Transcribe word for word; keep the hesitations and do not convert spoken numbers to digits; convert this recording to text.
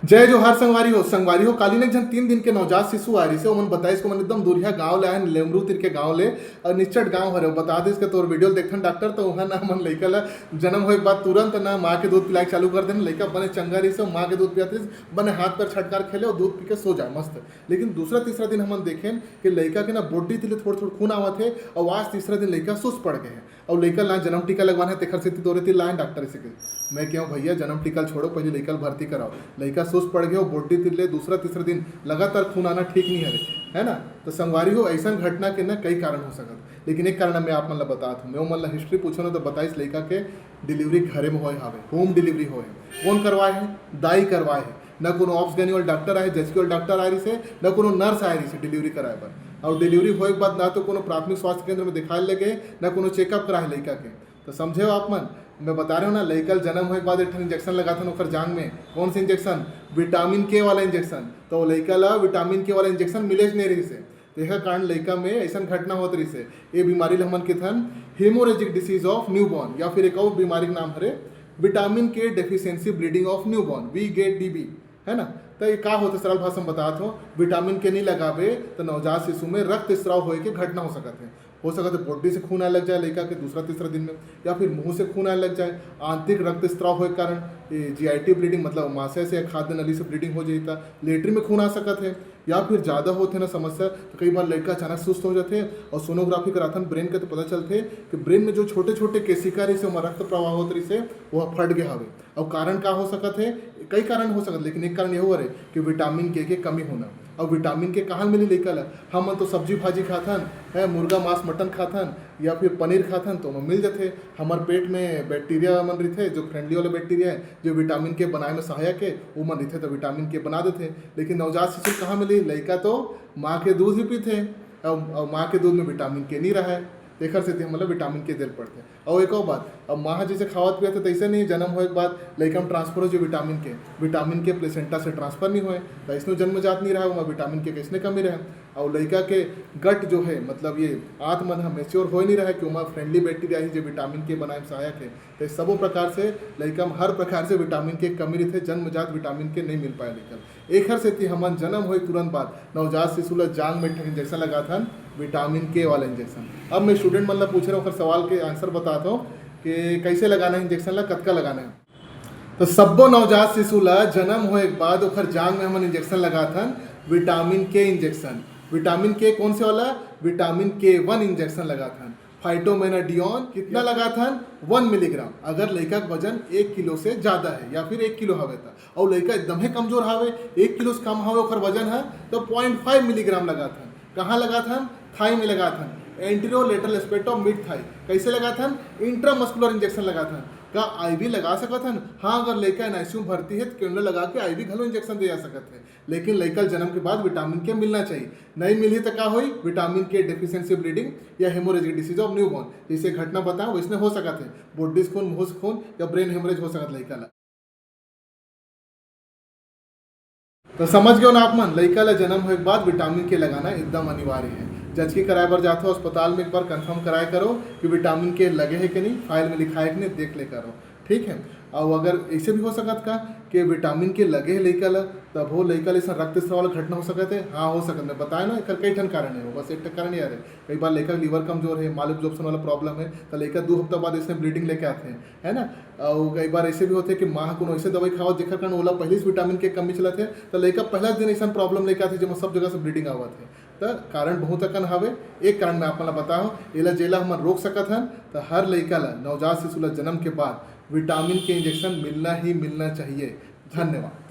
जय जोहार संगवारी हो। संगवारी हो, काली ने एक झन तीन दिन के नवजात शिशु आए रहिसे, ओमन बताइस के ओमन एकदम दूरिहा गांव ले आए, लेमरू तीर के गांव ले, और निच्चट गांव हरे। बता दिस के तोर वीडियो ल देखथन डॉक्टर, तो उहां ना हमन लइका ला जन्म होए के बाद तुरंत ना माँ के दूध पिलाए के चालू कर देन। लइका बने चंगा रहिसे, माँ के दूध पियात रहिस, बने हाथ पैर छटकार खेले और दूध पी के सो जाए मस्त। लेकिन दूसरा तीसरा दिन हमन देखेन कि लइका के ना body तीर ले थोड़ थोड़ खून आवत हे, और आज तीसरा दिन लइका सुस्त पड़ गए हे। और लइका ला जन्म टीका लगवाना है, तेखर सेती तोरे तीर लाए डॉक्टर से के। मैं कहूँ, "भैया, जन्म टीका ल छोड़ो, पहले लइका ल भर्ती कराओ।" लइका सुस्त पड़ गए और body तीर ले दूसरा तीसरा दिन लगातार खून आना ठीक नहीं हरे, है ना? तो संगवारी हो, ऐसा घटना के ना कई कारण हो सकत, लेकिन एक कारण मैं आप मन ला बतात हूँ। मैं ओमन ला हिस्ट्री पूछो ना, तो बताइस लइका के डिलीवरी घरे में होए हावे, होम डिलीवरी होए हे। कौन करवाए हे? दाई करवाए हे। न कोनो ऑब्स गैनी वाला डॉक्टर आए, जचकी वाला डॉक्टर आए रहिसे, न कोनो नर्स आए रहिसे डिलीवरी कराए बर। और डिलीवरी होए के बाद ना तो कोनो प्राथमिक स्वास्थ्य केंद्र में दिखाए ले गे, न कोनो चेकअप कराए लइका के। तो समझे हो आप मन, मैं बता रहे हो ना, लइका ल जन्म होए के बाद एक ठन इंजेक्शन लगाथन ओकर जांग में। कौन से इंजेक्शन? विटामिन के वाला इंजेक्शन। तो लइका ला विटामिन के वाला इंजेक्शन मिले नहीं रहिसे, तेखर कारण लइका में ऐसन घटना होत रहिसे। ये बीमारी ल हमन किथन हेमोरेजिक डिसीज ऑफ न्यूबॉर्न, या फिर एक और बीमारी के नाम हरे विटामिन के deficiency bleeding of newborn, we get dB, है ना? तो ये का होथे, सरल भाषा में बतात हूँ, विटामिन के नहीं लगाबे तो नवजात शिशु में रक्तस्राव होए के घटना हो सकत है। हो सकत है body से खून आए लग जाए लइका के दूसरा तीसरा दिन में, या फिर मुंह से खून आए लग जाए। आंतरिक रक्तस्राव होए के कारण जीआईटी ब्लीडिंग, मतलब आमाशय से या खाद्य नली से ब्लीडिंग हो जाए, तो लेटरिन में खून आ सकत है। या फिर ज़्यादा होथे ना समस्या, तो कई बार लइका अचानक सुस्त हो जाथे और सोनोग्राफी कराथन ब्रेन के, तो पता चलथे कि ब्रेन में जो छोटे छोटे केशिका रहिसे, ओमा रक्त प्रवाह होत रहिसे, वो फट गया हवे। और कारण का हो सकत है? कई कारण हो सकत, लेकिन एक कारण ये हरे कि विटामिन के के कमी होना। और विटामिन के कहाँ मिली लइका ला? हमन तो सब्जी भाजी खाथन, है, मुर्गा मांस मटन खाथन या फिर पनीर खाथन, तो ओमा मिल जाथे। हमर पेट में बैक्टीरिया मन रहिथे, जो फ्रेंडली वाला बैक्टीरिया है, जो विटामिन के बनाए में सहायक है, वो मन रहिथे, तो विटामिन के बना देथे। लेकिन नवजात शिशु कहाँ मिली? लइका तो माँ के दूध ही पीथे, और, और माँ के दूध में विटामिन के नहीं रहे, तेखर सेती हमन ला विटामिन के दे ल पड़थे। और एक और बात, अब माँ ह जैसे खावत पियत हे, तैसे नहीं, जन्म होए के बाद लइका में ट्रांसफर हो जाए विटामिन के, विटामिन के प्लेसेंटा से ट्रांसफर नहीं होए, तो इसने जन्मजात नहीं रहा, ओमा विटामिन के कैसने कमी रहे। और लइका के गट जो है, मतलब ये आंत मन ह मैच्योर होए नहीं रहा कि ओमा फ्रेंडली बैक्टीरिया ही जो विटामिन के बनाए में सहायक है। तो सबो प्रकार से लइका में हर प्रकार से विटामिन के कमी रहिथे, जन्मजात विटामिन के नहीं मिल पाए लइका ल। एखर सेती हमन जन्म होए तुरंत बाद नवजात शिशु ल जांग में एक ठन इंजेक्शन लगाथन, विटामिन के वाला इंजेक्शन। अब मैं स्टूडेंट मन ला पूछ रहा हूँ, ओकर सवाल के आंसर बताता हूँ कि कैसे लगाना है इंजेक्शन ला, कतका लगाना है। तो सब्बो नवजात शिशु ला जन्म होए के बाद ओकर जांग में हमन इंजेक्शन लगाथन, विटामिन के इंजेक्शन। विटामिन के कौन से वाला? विटामिन के वन इंजेक्शन लगाथन। फाइटोमेनाडियन कितना लगाथन? वन मिलीग्राम। अगर लइका के वजन एक किलो से ज्यादा है या फिर एक किलो हवे त, और लइका एकदम ही कमजोर हवे, एक किलो से कम हवे ओकर वजन है, तो पॉइंट फाइव मिलीग्राम लगाथन। कहाँ लगाथन? थाई में लगाथन, anterior lateral aspect of mid thigh. कैसे लगाथन? इंट्रामस्कुलर इंजेक्शन लगाथन। का आईवी लगा सकत हन? हाँ, अगर लइका एनआईसीयू में भर्ती है तो कैनुला लगा के आईवी घलो इंजेक्शन दे जा सकत है, लेकिन लइका ल जन्म के बाद विटामिन के मिलना चाहिए। नहीं मिलही तो का होई? विटामिन के डेफिशिएंसी ब्लीडिंग या हेमोरेजिक डिसीज ऑफ न्यूबॉर्न, जैसे घटना बताओ वैसने हो सकत है, बोड्डी से खून, मुंह से खून या ब्रेन हेमरेज हो सकत लइका ला। तो समझ गए ना आप मन, लइका ला जन्म होए के बाद विटामिन के लगाना एकदम अनिवार्य है। जचकी कराए बर जाथो अस्पताल में, एक बार कंफर्म कराए करो कि विटामिन के लगे है कि नहीं, फाइल में लिखाए कि नहीं, देख ले करो, ठीक है। और अगर ऐसे भी हो सकत का कि विटामिन के लगे है लइका ला, तब हो लइका ला ऐसा रक्तस्राव वाला घटना हो सकत है? हाँ, हो सकत। मैं बताए ना, एकर कई ठन कारण है, बस एक ठन कारण ये है, कई बार लइका के लिवर कमजोर है, माल एब्जॉर्प्शन वाला प्रॉब्लम है, तो लइका दो हफ्ता बाद ऐसे ब्लीडिंग लेके आते हैं, है ना। और कई बार ऐसे भी होते हैं कि माँ कोनो ऐसे दवाई खावत जेकर कारण ओला पहले से विटामिन के कमी चलत है, तो लइका पहला दिन ऐसा प्रॉब्लम लेके आते हैं, जेमा सब जगह से ब्लीडिंग आवत है। तो कारण बहुत अकन हवे। एक कारण मैं आप मन ला बताहूँ, एला जेला हमन रोक सकत हन, तो हर लइका ला, नवजात शिशु ला जन्म के बाद विटामिन के इंजेक्शन मिलना ही मिलना चाहिए। धन्यवाद।